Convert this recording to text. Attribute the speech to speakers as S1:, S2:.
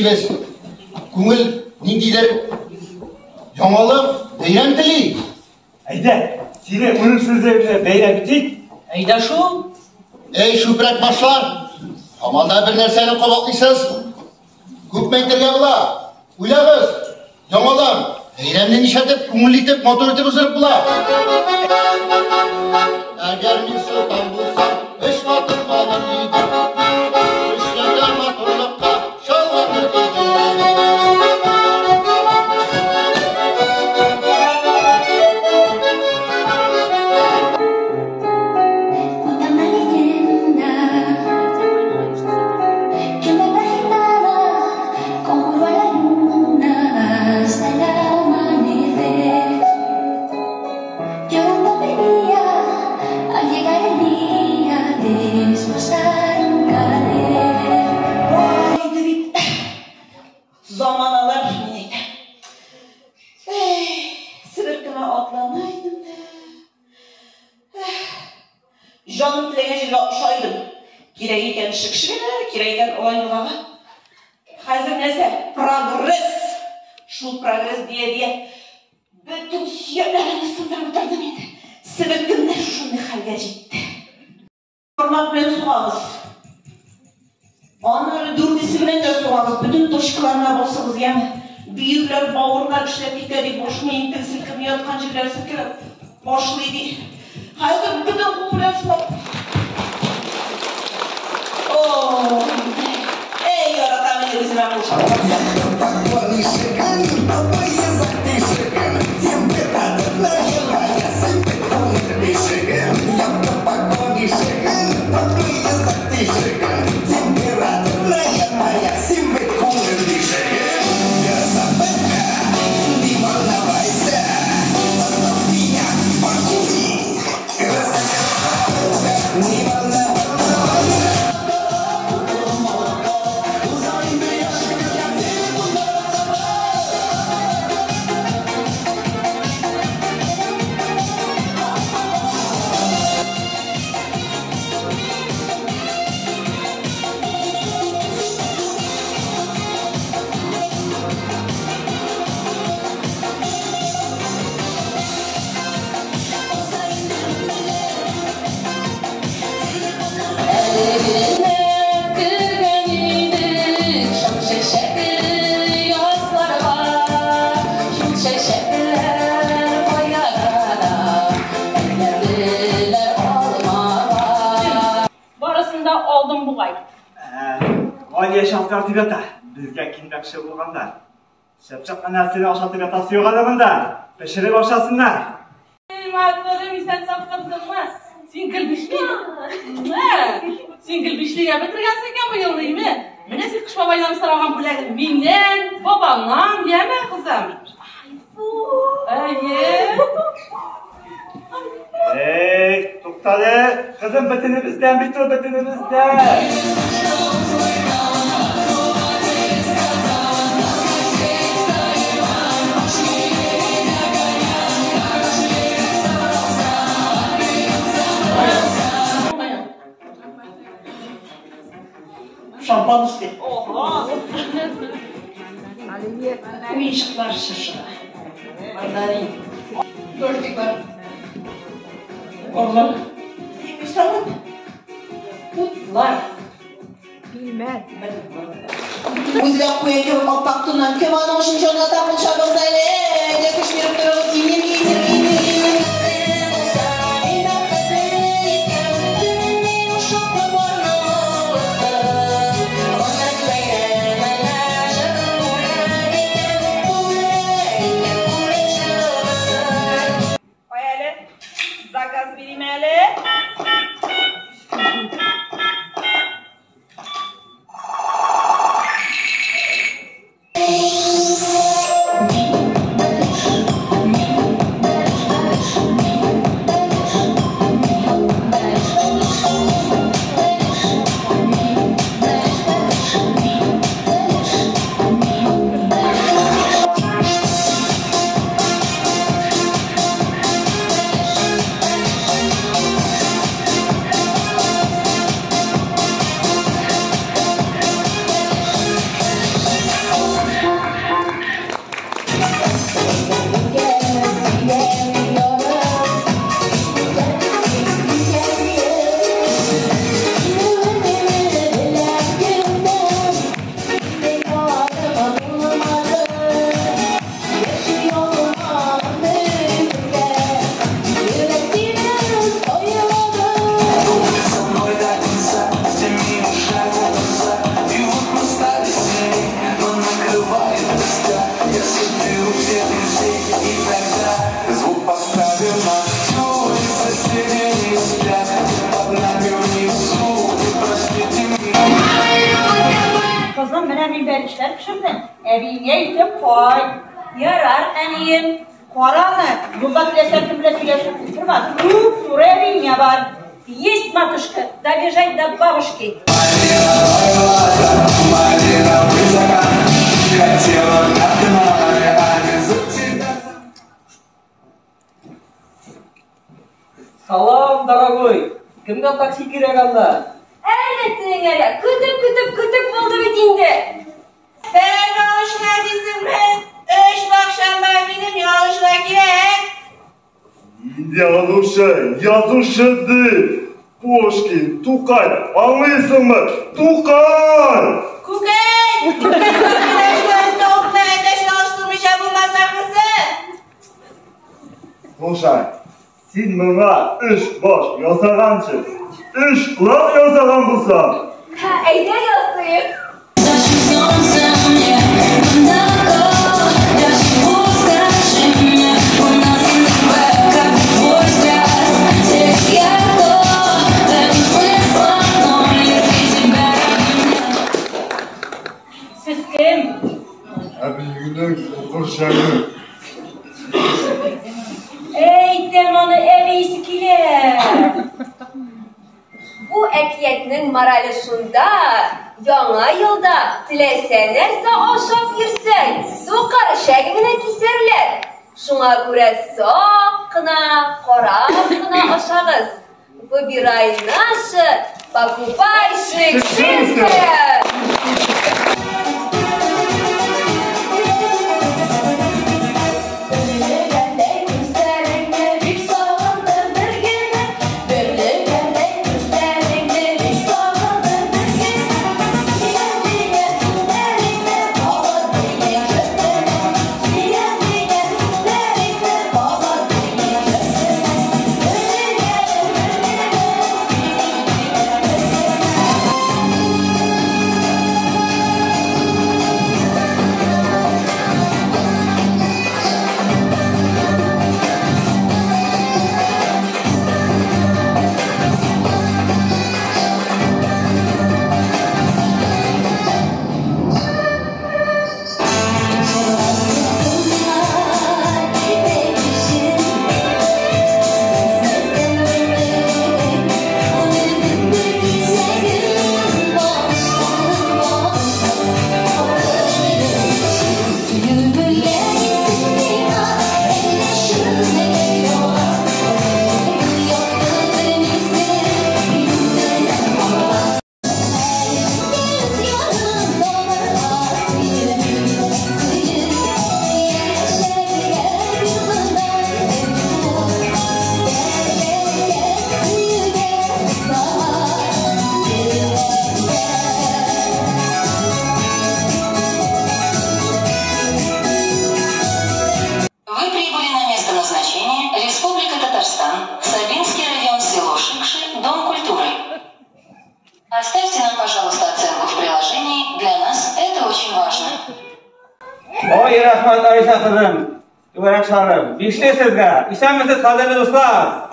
S1: телибез. Күңел ниндидер яңалык, бәйрәм тели.
S2: Әйдә, сине үлем сүзе белән бәйрәм итик.
S3: Әйдә шул.
S1: Эй, чүпрәк башлар! Һаман да бер нәрсәне кабатлыйсыз. Күпме әйтергә була? Уйлагыз, яңадан бәйрәмне нишләтеп, күңелле итеп, матур итеп уздырып була. Әгәр мин солтан булсам, өч хатын алыр идем. Өчләтә матурлыкка чалгатыр идем.
S4: Cuéntame una leyenda que me agitaba, conjuró a la luna hasta el amanecer. Llorando pedía al llegar el día de esbozar un querer.
S5: Инде бит заманалар, мин әйтәм. Эй, себеркемә атлана идем дә. Җаным теләгән җиргә оча идем. Кирәк икән Шекшегә, кирәк икән Олайнугага. Хәзер нәрсә? Прогресс. Шул прогресс дия-дия бөтен сөякләремне сындырып бетердем инде. Себеркем дә шушындый хәлгә җитте. Бармак белән сугабыз. Аннары дүртесе белән дә сугабыз. Бөтен точкаларына басыгыз, яме. Бөерләр, бавырлар эшләп китә ди, баш миен тел селкеми яткан җирләр селкенеп башлый ди. Хәзер бөтен кул белән шулап. О, эй, яратам инде үземә кул чабарга.
S4: Кергән идек шау чәчәкле язларга, шул чәчәкләр кая гына әйләнделәр алмага.
S6: Барысын да алдым бугай.
S2: Галия шалтырат дип ята. Безгә килмәкче булганнар. Чыпчык нәрсәне ашатып ятасы юк әле монда. Пешереп ашасыннар.
S6: Матурым, исән сау кызыңмы? Син гел бишле. Син гел бишлегә бетергәнсең икән бу елны, име? Менә син Кыш бабайдан сораган бүләгең миннән, бабаңнан, яме, кызым? Әйе.
S2: Эй, туктале. Кызым, бөтенебездән бит ул, бөтенебездән.
S5: Шампанский.
S6: Ого.
S5: Уенчыклар чыршыга. Мандарин. Тортиклар. Орлар. Савыт. Утлар. Үзгә куя кебек аппак туннан кем аның өчен җанлата кул чабыгыз әле? Әйдә, көч биреп торыгыз. Имин, имин, имин, имин.
S6: Кая әле? Заказ бирим әле.
S4: Мин
S3: мин бәлешләр пешердем. Әбиеңә илтеп кайт. Ярар, әнием. Кара аны, юлда теләсә кем белән сөйләшеп утырма. Туп-туры әбиеңә бар.
S5: Есть, матушка, добежать до бабушки.
S7: Салам, дорогой! Кемгә такси кирәк анда?
S4: Әле теңәрә, көтеп, көтеп, көтеп булды бит инде.
S5: Бер алышына дисеңме? Өч бакчамда минем ялышына кирәк.
S2: Инде язучы, язучы ди. Пушкин, Тукай, аңлыйсыңмы? Тукай!
S5: Күкәй! Күкәй тавыкны әтәч алыштырмыйча булмас ахрысы.
S2: Слушай, син моңа өч баш ясаганчы, өч колак ясаган булсаң.
S4: Әйдә ясыйк.
S3: Сез кем?
S1: Әбиеңнең сукыр шәге.
S3: Әйтәм аны, әбисе килә.
S4: Бу әкиятнең морале шунда, яңа елда теләсә нәрсә ашап йөрсәң, сукыр эчәгеңне кисәрләр. Шуңа күрә сак кына, карап кына ашагыз. Выбирай наше, покупай шикшинское!
S8: Вы прибыли на место назначения Республика Татарстан, Сабинский район, село Шикши, Дом культуры. Оставьте нам, пожалуйста, оценку в приложении. Для нас это очень важно.
S7: Ой, рәхмәт, Айша кызым. Түгәрәк шарым. Бишле сезгә. Исәнмесез, кадерле дуслар.